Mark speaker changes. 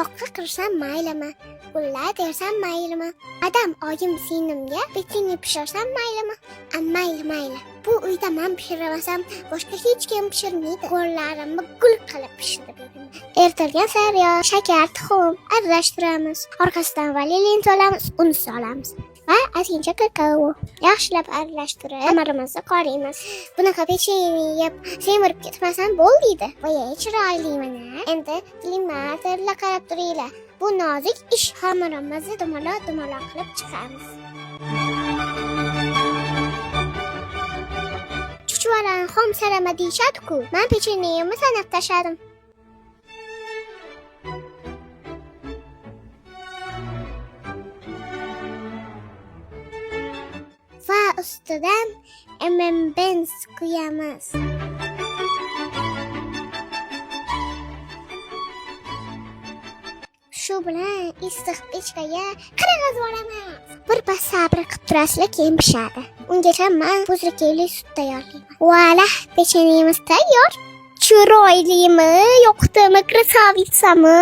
Speaker 1: Boqqa kirsam maylimi? Gullar tersam maylimi? Adam oyim singlimga pechenye pishirsam maylimi? Mayli, mayli. Bu uyda man pishirmasam, boshqa hech kim pishirmaydi. Qo'llarimni gul qilib pishirib beraman. Eritilgan sariyog', shakar, tuxum aralashtiramiz. Orqasidan vanilin solamiz, un solamiz va ozgincha kakao. Yaxshilab aralashtirib, xamirimizni qoriymiz. Bunaqa pechenye yeb semirib ketmasam bo'ldi. Voy, chiroyli mana. Endi limmaterla qarab turinglar. Bu nozik ish. Xamirimizni dumaloq dumaloq qilib chiqamiz. Chuchvarani xom sarama deyishadi-ku. Men pechenyemni sanab tashladim. Va ustidan M&M's quyamiz. Shu bilan issiq pechkaga qirg'izib yuboramiz. Bir pas sabr qilib turasizlar, keyin pishadi. Ungacha men puzrikli sut tayyorlayman. Voila, pechenyemiz tayyor. Chiroylimi, yoqdimi, красавица mi?